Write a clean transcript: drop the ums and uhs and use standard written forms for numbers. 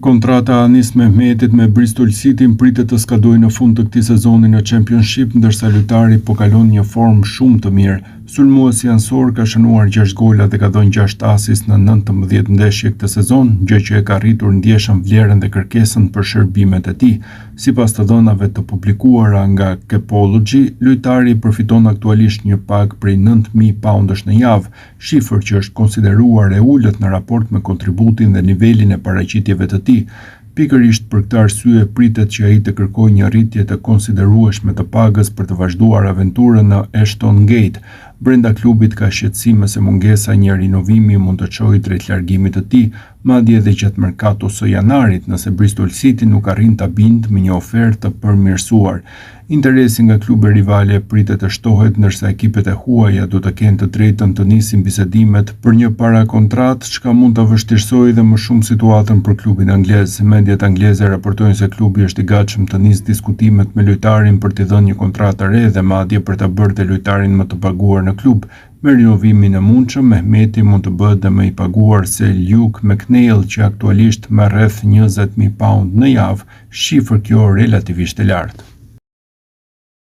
Kontrata e Anis Mehmetit me Bristol Cityn pritet të skadojë në fund të këtij sezoni në Championship, ndërsa lojtari po kalon një formë shumë të mirë. Sulmuesi anësor ka shënuar 6 gola dhe ka dhënë 6 asist në 19 ndeshje këtë sezon, gjë që e ka rritur ndjeshëm vlerën dhe kërkesën për shërbimet e tij. Sipas të dhënave të publikuara nga Capology, lojtari përfiton aktualisht një pagë prej 9000 poundësh në javë, shifër që është konsideruar e ulët në raport me kontributin dhe nivelin e paraqitjeve të tij. Pikërisht për këtë arsye pritet që ai të kërkojë një rritje të konsiderueshme të pagës për të vazhduar aventurën në Ashton Gate. Brenda klubit ka shqetësime se mungesa e një rinovimi mund të çojë drejt largimit të tij, madje edhe gjatë merkatos së janarit, nëse Bristol City nuk arrin ta bindë me një ofertë të përmirësuar. Interesi nga klube rivale pritet të shtohet ndërsa ekipet e huaja do të kenë të drejtën të nisin bisedimet për një parakontratë, çka mund ta vështirësojë edhe më shumë situatën për klubin anglez. Mediat angleze raportojnë se klubi është i gatshëm të nisë diskutimet me lojtarin për t'i dhënë një kontratë të re dhe madje për ta bërë dhe lojtarin më të paguar në klub. Me rinovimin e mundshëm, Mehmeti mund të bëhet dhe më i paguar se Luke McNeil që aktualisht merr rreth 20.000 pound në javë, shifër kjo relativisht e lartë.